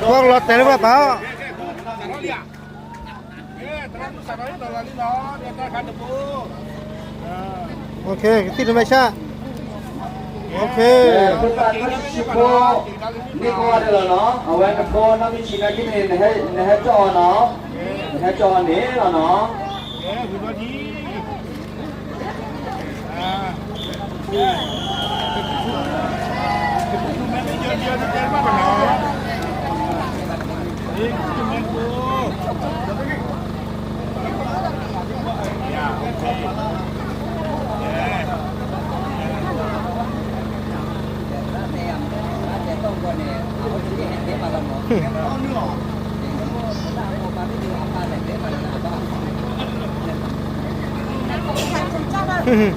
ပှၤကလီၤတဲာ်လၢပှၤပာ်အီၤ, ကသံၣ်တမဲဆၣ်, ဖိသၣ်နီၢ်ဆံးဆံးဖိ, န့ၢ်ကီၢ်ဝဲဒၣ်လီၤနီၤ, အဝဲနဖိနီၢ်မ့ၢ်ဆံးနာ်က့န့ၣ် နဟဲကၠီၣ်အီၤနီၤ, နဟဲကၠီၣ်အီၤန့ၣ်လီၤနီၤ. ကဲ ဟဲသုးဂီၤခီ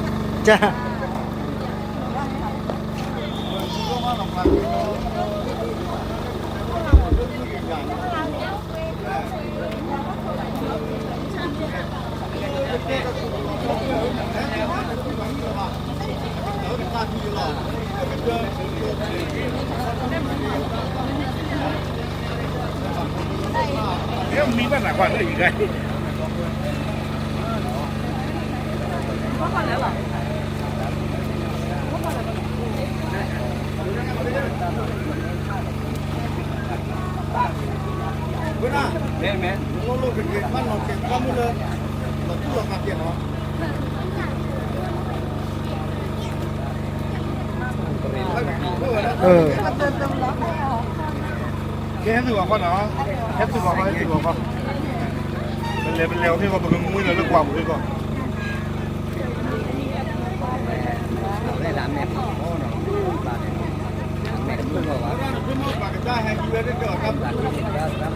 နီၤ, ဟဲသုးဂီၤခီ, ဟဲသုးဂီၤခီ, ပလဲၤ ပလဲၤအီၤမ့ၢ်ဂီၤ ပကမူလၢကွၢ်ပူၤမ့ၢ်ဂီၤ. လၢနမုၢ်ဒီးပြၢ်အံၤ, ပြၢ်အံၤ, က့ၤဒိးခီၣ်ဖံးန့ၣ်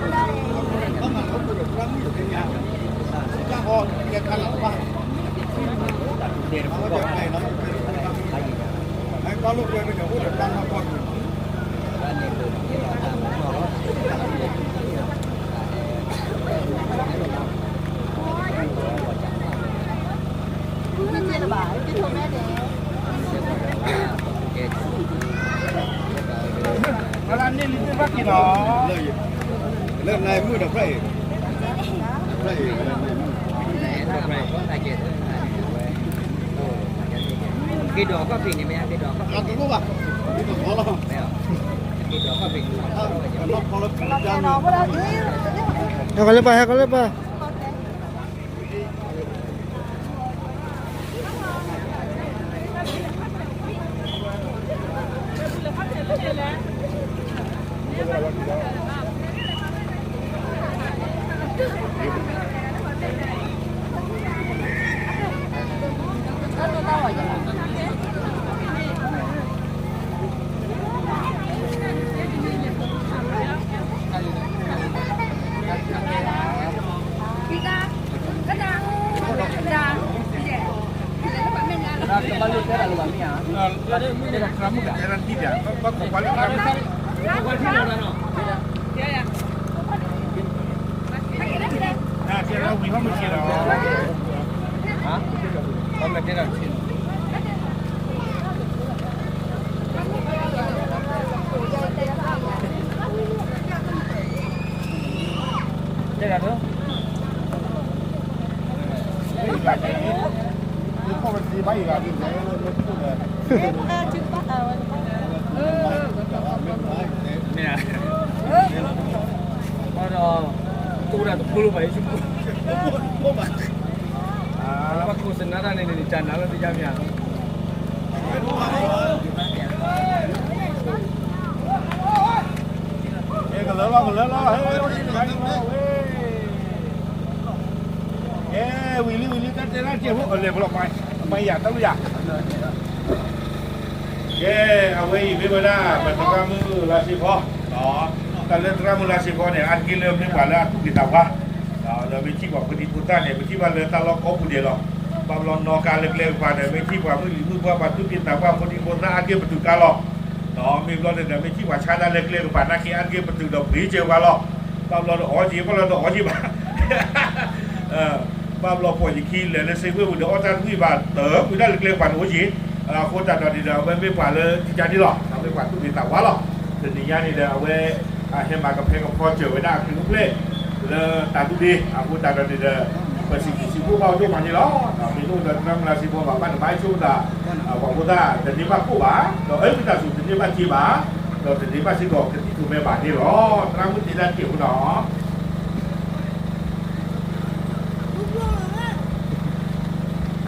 မ့ၢ်က့ၤဒိးခီၣ်ဖံး, က့ၤဒိးခီၣ်ဖံး, ဟဲကီးလၢပၢ် ဟဲကီးလၢပၢ်. မ့ၢ်ဧါ, ဒီး တူၢ်တၢ်တဖိလိၣ်ဘၣ်ယ့ၣ်ၡူး, ဘၣ်ခိၣ်စနါတၢ်န့ၣ်န့ၣ် တၢ်နါလီၤတယါမ့ၢ်ဧါ. ကလၢလီၤ ကလၢလီၤ, ကဲ ဝံၤလံ ဝံၤလံ တၢ်တဲဒၣ်ကဲဖိ အလဲၤဖဲလီၤ ပှၤယၤတၢ်လၢယၤ ကဲ အဝဲအံၤမ့ၢ်ဝဲဒၣ် ပသရၣ်မုၣ်လါစ့ဖီ, တၢ်လၢသရၣ်မုၣ်လါစ့ဖီန့ၣ် အါတက့ၢ်လၢမ့ၢ်ပှၤလၢအသူၣ်က့ၤသးပှၢ်, ဒီးမ့ၢ်ထံၣ်ပှၤဖိဒံဖိသၣ်န့ၣ် မ့ၢ်ထံၣ်ဘၣ်လၢတၢ်လီၢ်ကိးပူၤဒဲးလီၤ. ဘၣ်ဘျီနီၢ်ကါလၢကျဲကပၤန့ၣ် မ့ၢ်ထံၣ်ပှၤမုၣ်လံၤမုၣ်ပှၢ် ပှၤသူၣ်က့ၤသးပှၢ်ဖိဒံဖိသၣ်အါတက့ၢ်ပတုာ်ကါလီၤ. ဒီးမ့ၢ်ဘျီန့ၣ်ဒီး မ့ၢ်ထံၣ်ပှၤဆါတၢ်လၢကျဲကပၤနာ်က့ အါတက့ၢ်ပတုာ်ဒီးပှ့ၤစၢၤပှၤလီၤ. ဘၣ်ဘျီဒီးအီက့ၤ ဘၣ်ဘျီဒီးအီက့ၤဘၣ် ဘၣ်ဘျီပိာ်ယခံလဲၤလၢစ့ဝ့ၢ်ပူၤဒီး အီၣ်တၢ်တဝံၣ်ဘၣ်တၢ် ပှ့ၤတၢ်လၢကျဲကပၤန့ၣ်အိၣ်က့ၤ, အဃိသတးဒီးန့ၣ်ဒီး အဝဲမ့ၢ်ပှၤလၢထံကၢ်န့ၣ်လီၤ, အမ့ၢ်ပှၤသူၣ်က့ၤသးပှၢ်လီၤ. တနံၤညါန့ၣ်ဒီး အဝဲ အဟဲမၤကဖဲကဖီစၢၤဝဲဒၣ်အကလုာ်အိၣ်ဖျဲၣ် လၢတၢ်သူၣ်ဒ့ အဃိသတးဒီးန့ၣ်ဒီး ပစံးဘျုးစံးဖှိၣ်ဘၣ်အဒိၣ်မးန့ၣ်လီၤ. မ့ၢ်တအိၣ်ဒီးသရၣ်မုၣ်လၢစ့ဖီဘၣ် ဘၣ်တဘၣ်ဆိၣ်သး ပှၤဖိသၣ်တန့ၢ်ဘၣ်ကိၣ်ဘၣ်, ဒီးအဝဲသတးစူၤတန့ၢ်ဘၣ်စ့ဘၣ်, ဒီးတန့ၢ်ဘၣ်စ့ၢ်ကီးကသံၣ်ထူၣ်မဲဘၣ်န့ၣ်လီၤ. သရၣ်မုၣ်တဲဒၣ်တက့ၢ်အဃိဒီး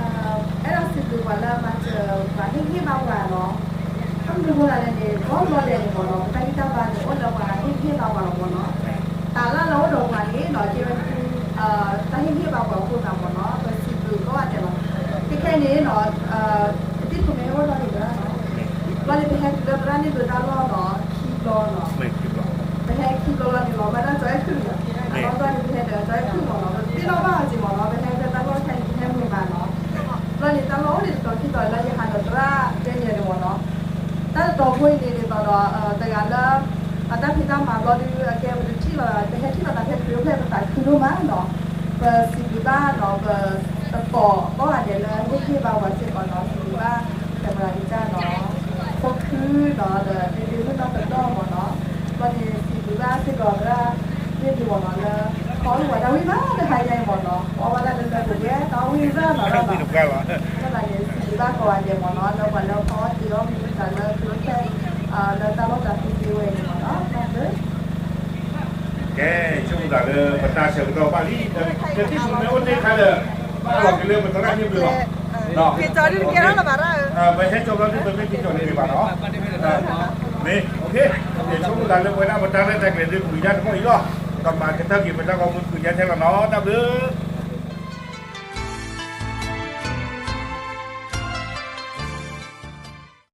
အဲၣ်ဒိးစံးဘျုးပှၤလၢမၤစၢၤပှၤဟ့ၣ်ဂံၢ်ဘါပှၤလီၤ. ခီဖျိလၢန့ၣ် ဒီဘျီဒဲးန့ၣ်မ့ၢ်နီၤ ပတၢ်ဂံၢ်တၢ်ဘါန့ၣ် အိၣ်လၢပှၤဟ့ၣ်ဂံၢ်ဟ့ၣ်ဘါပှၤလီၤမ့ၢ်နီၤ. တၢ်လၢလၢအိၣ်ဒီးပှၤန့ၣ်နီၤ ကဲဝဲဒၣ် တၢ်ဟ့ၣ်ဂံၢ်ဟ့ၣ်ဘါပှၤအဃိသတးမ့ၢ်နီၤ ပစံးဘျုးကိးဂၤဒဲးလီၤ. ခဲခဲအံၤန့ၣ်နီၤ ကသံၣ်ထူၣ်မဲအိၣ်ဒီးန့ၣ်လီၤ. ဘျီန့ၣ် ပဟဲတုၤလၢသရၣ်န့ၣ်ဒုးတၢ်လီၢ်နီၤ ခံဘျီနီၤ ပဟဲခံဘျီလီၤန့ၣ်လီၤ မၤတၢ်ကၠီအဲၣ်ခုၣ်လီၤ. အလီၢ်ဘျီန့ၣ် ပဟဲဒီးကၠီအဲၣ်ခုၣ်မ့ၢ်နီၤ ပသ့ၣ်နီၣ်ဘၣ်အီၤက့ၤမ့ၢ်နီၤ ပဟဲလၢတၢ်လီၢ်ခဲအံၤ ပဟဲမုာ်မးနီၤ. ဘျီန့ၣ် တၢ်လီၢ်အိၣ်ဒံးတတီၤခံတီၤလၢယဟးဒီးသရၣ်တဲယဲၢ်န့ၣ်မ့ၢ်နီၤ တၢ်တတီၤဖိအံၤန့ၣ်ဒ်သိးဒီး တဂၤလၢ အတၢ်ဖံးတၢ်မၤဘျီဒုး အကဲပတထံၣ်လီၤ ပဟဲထံၣ်လီၤသးဖဲခရံာ်အိၣ်ဖျဲၣ်ပသးခုဒိၣ်မးနီၤ. ပစံးဘျုးဘၣ်နီၤ ပသကိးကိးဂၤဒဲးလၢဟ့ၣ်ဂံၢ်ဟ့ၣ်ဘါပှၤစ့ၢ်ကီးနီၤ စံးဘျုးဘၣ် camera ဒံးတၢ်နီၤ ဖိခုနီၤ ဒီးဒ့ဒ့မုၣ်နီၢ်သဒီၣ်မ့ၢ်နီၤ. ဘျီန့ၣ် စံးဘျုးဘၣ်စ့ၢ်ကီးသရၣ်န့ၣ်ဒုးမ့ၢ်နီၤ လၢ ဖီလၢပှၤတၢ်ဝံၢ်မးတဟါယဲအံၤမ့ၢ်နီၤ အီၣ်ဘၣ်လၢလၢပှဲၤပှဲၤ တၢ်ဝံၢ်စၢ်နီၤ ဘၣ်နီၤ ဘၣ်န့ၣ် စံးဘျုးဘၣ်ကိးဂၤဒဲးမ့ၢ်နီၤ လၢပှၤလၢဖီအီၣ်တ့အီၣ်မ့ၢ်တၢ်လၢခရံာ်အိၣ်ဖျဲၣ် လၢတၢ်လီၢ်တၢ်ဖံးသ့ဝဲအံၤမ့ၢ်နီၤ တၢ်ဘျုး ကဲ ဆိကမိၣ်သးလၢပတၢ်ဆၢကတီၢ်ဘၣ်လံ, ကသံၣ်ထူၣ်မဲအိၣ်သ့ခါဒီး ဘၣ်လီၤက့ၤလၢပသရၣ်န့ၣ်ဘျုးလီၤ. က့ၤကၠီဒုးကဲထီၣ်လၢၤဘၣ်ရၣ်ဧၢ, ပဟဲကၠီဘျီဒုး ပမ့ၢ်က့ၤကၠီန့ၣ်က့ၤဘၣ်နီၤ, မ့ၢ် ဆိကမိၣ်သးလၢပဝဲဒၣ်ပတၢ်ရဲၣ်တၢ်ကျဲၤဒုး ကွံာ်ဒၣ်တခီအံၤလီၤ, ကမၤကတၢၢ်က့ၤပတၢ်ဂီၤမူကွံာ်ဒၣ်ထဲလီၤနီၤ, တၢ်ဘျုး